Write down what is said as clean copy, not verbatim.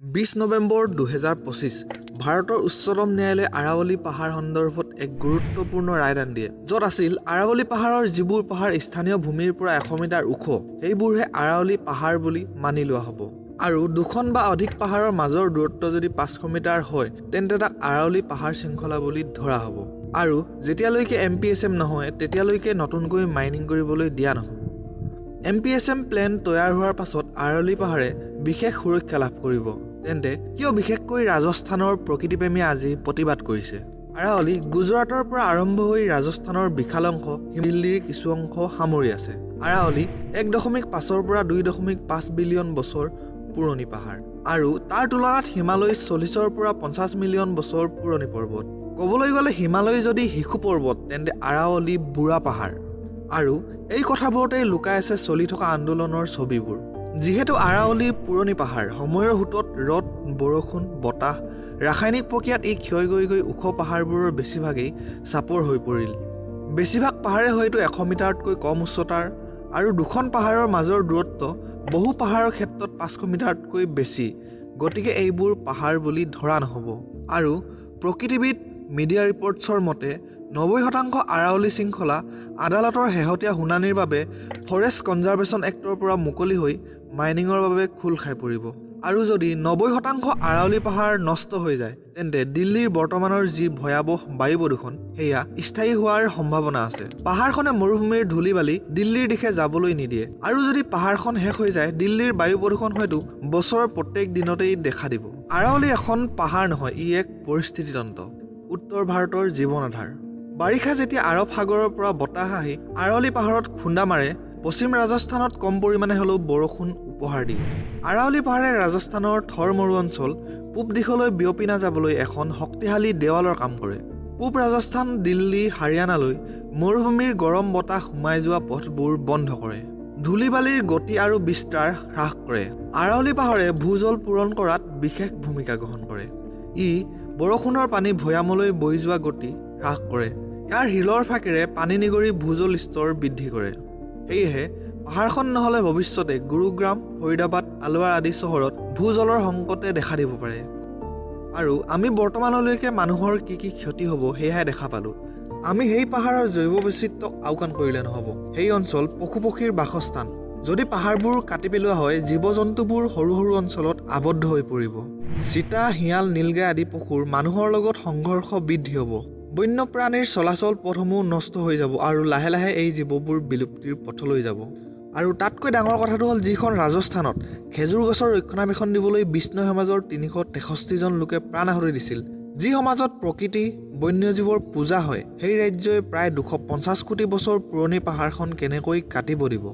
20 নৱেম্বৰ 2025, ভাৰতৰ উচ্চতম ন্যায়ালয়ে আৰাৱলী পাহাৰ সন্দৰ্ভত এক গুৰুত্বপূৰ্ণ ৰায়দান দিয়ে, য'ত আছিল আৰাৱলী পাহাৰৰ যিবোৰ পাহাৰ স্থানীয় ভূমিৰ পৰা 100 মিটাৰ ওখ, সেইবোৰহে আৰাৱলী পাহাৰ বুলি মানি লোৱা হ'ব আৰু দুখন বা অধিক পাহাৰৰ মাজৰ দূৰত্ব যদি 500 মিটাৰ হয়, তেন্তে তাক আৰাৱলী পাহাৰ শৃংখলা বুলি ধৰা হ'ব আৰু যেতিয়ালৈকে এমপিএছএম নহয়, তেতিয়ালৈকে নতুনকৈ মাইনিং কৰিবলৈ দিয়া নহ'ব। এমপিএছএম প্লেন তৈয়াৰ হোৱাৰ পাছত আৰাৱলী পাহাৰে বিশেষ সুৰক্ষা লাভ কৰিব। তেন্তে কিয় বিশেষকৈ ৰাজস্থানৰ প্ৰকৃতিপ্ৰেমীয়ে আজি প্ৰতিবাদ কৰিছে? আৰাৱলী গুজৰাটৰ পৰা আৰম্ভ হৈ ৰাজস্থানৰ বিশাল অংশ, দিল্লীৰ কিছু অংশ সামৰি আছে। আৰাৱলী 1.5ৰ পৰা 2.5 বিলিয়ন বছৰ পুৰণি পাহাৰ আৰু তাৰ তুলনাত হিমালয় 40ৰ পৰা 50 মিলিয়ন বছৰ পুৰণি পৰ্বত। ক'বলৈ গ'লে হিমালয় যদি শিশু পৰ্বত, তেন্তে আৰাৱলী বুঢ়া পাহাৰ। আৰু এই কথাবোৰতেই লুকাই আছে চলি থকা আন্দোলনৰ ছবিবোৰ। যিহেতু আৰাৱলী পুৰণি পাহাৰ, সময়ৰ সোঁতত ৰ'দ, বৰষুণ, বতাহ, ৰাসায়নিক প্ৰক্ৰিয়াত ই ক্ষয় গৈ গৈ ওখ পাহাৰবোৰৰ বেছিভাগেই চাপৰ হৈ পৰিল। বেছিভাগ পাহাৰে হয়তো 100 মিটাৰতকৈ কম উচ্চতাৰ আৰু দুখন পাহাৰৰ মাজৰ দূৰত্ব বহু পাহাৰৰ ক্ষেত্ৰত 500 মিটাৰতকৈ বেছি। গতিকে এইবোৰ পাহাৰ বুলি ধৰা নহ'ব। আৰু প্ৰকৃতিবিদ, মিডিয়া ৰিপৰ্টছৰ মতে 90% আৰাৱলী শৃংখলা আদালতৰ শেহতীয়া শুনানিৰ বাবে ফৰেষ্ট কনজাৰ্ভেশ্যন এক্টৰ পৰা মুকলি হৈ মাইনিঙৰ বাবে খোল খাই পৰিব। আৰু যদি 90% আৰাৱলী পাহাৰ নষ্ট হৈ যায়, তেন্তে দিল্লীৰ বৰ্তমানৰ যি ভয়াৱহ বায়ু প্ৰদূষণ, সেয়া স্থায়ী হোৱাৰ সম্ভাৱনা আছে। পাহাৰখনে মৰুভূমিৰ ধূলি বালি দিল্লীৰ দিশে যাবলৈ নিদিয়ে আৰু যদি পাহাৰখন শেষ হৈ যায়, দিল্লীৰ বায়ু প্ৰদূষণ হয়তো বছৰৰ প্ৰত্যেক দিনতেই দেখা দিব। আৰাৱলী এখন পাহাৰ নহয়, ই এক পৰিস্থিতিতন্ত্ৰ, উত্তৰ ভাৰতৰ জীৱন আধাৰ। বাৰিষা যেতিয়া আৰৱ সাগৰৰ পৰা বতাহ আহি আৰাৱলী পাহাৰত খুন্দা মাৰে, পশ্চিম ৰাজস্থানত কম পৰিমাণে হ'লেও বৰষুণ উপহাৰ দিয়ে। আৰাৱলী পাহাৰে ৰাজস্থানৰ থৰ মৰু অঞ্চল পূব দিশলৈ বিয়পি নাযাবলৈ এখন শক্তিশালী দেৱালৰ কাম কৰে। পূব ৰাজস্থান, দিল্লী, হাৰিয়ানালৈ মৰুভূমিৰ গৰম বতাহ সোমাই যোৱা পথবোৰ বন্ধ কৰে, ধূলি বালিৰ গতি আৰু বিস্তাৰ হ্ৰাস কৰে। আৰাৱলী পাহাৰে ভূজল পূৰণ কৰাত বিশেষ ভূমিকা গ্ৰহণ কৰে। ই বৰষুণৰ পানী ভৈয়ামলৈ বৈ যোৱা গতি হ্ৰাস কৰে। ইয়াৰ শিলৰ ফাঁকেৰে পানী নিগৰি ভূজল স্তৰ বৃদ্ধি কৰে। সেয়েহে পাহাৰখন নহ'লে ভৱিষ্যতে গুৰুগ্ৰাম, ফৰিদাবাদ, আলোৱাৰ আদি চহৰত ভূজলৰ সংকটে দেখা দিব পাৰে। আৰু আমি বৰ্তমানলৈকে মানুহৰ কি কি ক্ষতি হ'ব, সেয়াহে দেখা পালোঁ। আমি সেই পাহাৰৰ জৈৱ বৈচিত্ৰ্যক আওকাণ কৰিলে নহ'ব। সেই অঞ্চল পশু পক্ষীৰ বাসস্থান। যদি পাহাৰবোৰ কাটি পেলোৱা হয়, জীৱ জন্তুবোৰ সৰু সৰু অঞ্চলত আবদ্ধ হৈ পৰিব। চিতা, শিয়াল, নীলগাই আদি পশুৰ মানুহৰ লগত সংঘৰ্ষ বৃদ্ধি হ'ব। বন্যপ্ৰাণীৰ চলাচল পথসমূহ নষ্ট হৈ যাব আৰু লাহে লাহে এই জীৱবোৰ বিলুপ্তিৰ পথলৈ যাব। আৰু তাতকৈ ডাঙৰ কথাটো হ'ল, যিখন ৰাজস্থানত খেজুৰ গছৰ ৰক্ষণাবেক্ষণ দিবলৈ বিষ্ণৈ সমাজৰ 363জন লোকে প্ৰাণ আহুতি দিছিল, যি সমাজত প্ৰকৃতি, বন্যজীৱৰ পূজা হয়, সেই ৰাজ্যই প্ৰায় 250 কোটি বছৰ পুৰণি পাহাৰখন কেনেকৈ কাটিব দিব?